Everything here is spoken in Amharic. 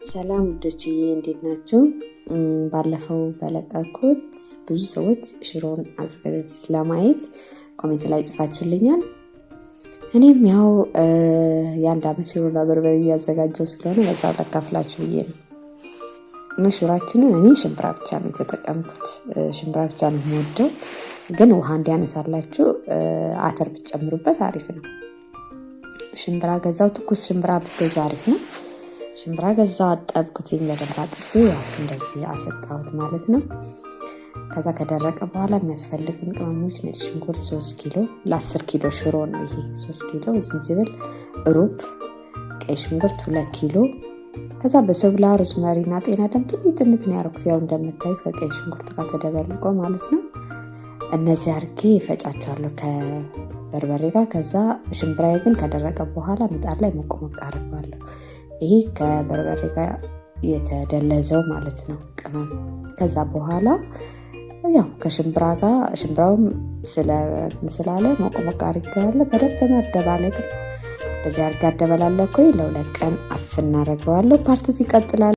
ሰላም ውዶችዬ፣ እንዴት ናችሁ? ባለፈው በለቀኩት ብዙ ሰዎች ሽሮን አዘገጃጀት ለማየት comment ላይ ጽፋችሁልኛል። እኔም ያው የአንድ ዓመት ሽሮና በርበሬ እያዘጋጀው ስለሆነ በዛው ላካፍላችሁ ብዬ ነው። እና ሽሮአችንን እኔ ሽምብራ ብቻ ነው የተጠቀምኩት። ሽምብራ ብቻ ነው የምወደው፣ ግን ውሃ እንዲያነሳላችሁ አተር ብትጨምሩበት አሪፍ ነው። ሽምብራ ገዛው። ትኩስ ሽምብራ ብትገዙ አሪፍ ነው። ሽምብራ ገዛው፣ አጠብኩትኝ በደንብ አጥቤ ያው እንደዚህ አሰጣሁት ማለት ነው። ከዛ ከደረቀ በኋላ የሚያስፈልጉን ቅመሞች ነጭ ሽንኩርት 3 ኪሎ፣ ለ10 ኪሎ ሽሮ ነው ይሄ፣ 3 ኪሎ፣ ዝንጅብል ሩብ፣ ቀይ ሽንኩርት 2 ኪሎ፣ ከዛ በሶብላ፣ ሮዝመሪና ጤና አዳም ትንሽ ትንሽ ነው ያደረኩት። ያው እንደምታዩት ከቀይ ሽንኩርት ጋር ተደበልቆ ማለት ነው። እነዚህ አድርጌ እፈጫቸዋለሁ ከበርበሬ ጋር። ከዛ ሽምብራዬ ግን ከደረቀ በኋላ ምጣድ ላይ ሞቅ ሞቅ አድርገዋለሁ። ይሄ ከበርበሬ ጋር የተደለዘው ማለት ነው ቅመም። ከዛ በኋላ ያው ከሽምብራ ጋር ሽምብራውም ስላለ ሞቅ ሞቅ አድርጌዋለሁ። በደንብ በማደባለቅ ነው። እንደዚህ አድርጌ አደበላለኩኝ። ለ2 ቀን አፍና አደርገዋለሁ። Part two ይቀጥላል።